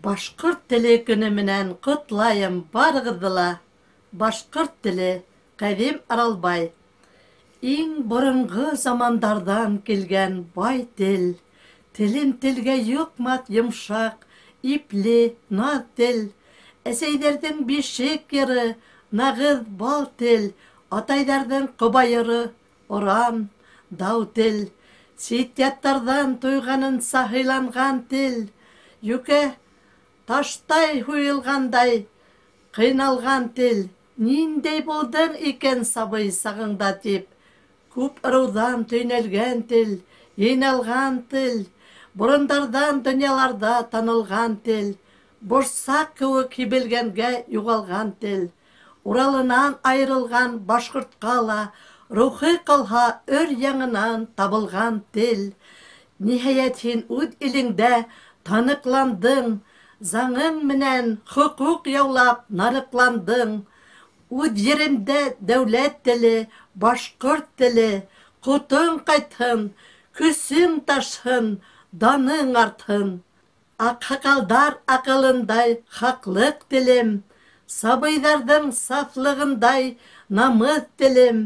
Башҡорт теле көнө менән ҡотлайым барығыҙҙы ла. Башҡорт теле ҡәҙим Аралбай. Иң боронғо замандарҙан килгән бай тел. Телем телгә йоҡмаҫ йомшаҡ, ипле, наҙ тел. Әсәйҙәрҙең бишек йыры, нағыҙ бал тел. Атайҙарҙың ҡобайыры, оран, дау тел. Сит-яттарҙан туйғанынса һыйланған тел. Йүкә таштай һуйылғандай ҡыйналған тел. Ниндәй булдың икән сабый сағыңда тип, күп ырыуҙан төйнәлгән тел, йыйналған тел, борондарҙан донъяларҙа танылған тел, борсаҡ кеүек һибелгәнгә юғалған тел. Уралынан айырылған башҡортҡа ла рухы ҡалһа өр яңынан табылған тел. Ниһайәт, һин үҙ илеңдә таныҡландың, заңың менән хоҡуҡ яулап нарыҡландың. Үҙ еремдә дәүләт теле, башҡорт теле, ҡотоң ҡайтһын, көсөң ташһын, даның артһын. Аҡһаҡалдар аҡылындай хаҡлыҡ телем, сабыйҙарҙың сафлығындай намыҫ телем,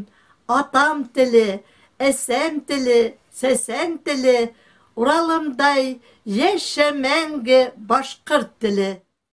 атам теле, әсәм теле, сәсән теле, Уралымдай йәшә мәңге башҡорт теле.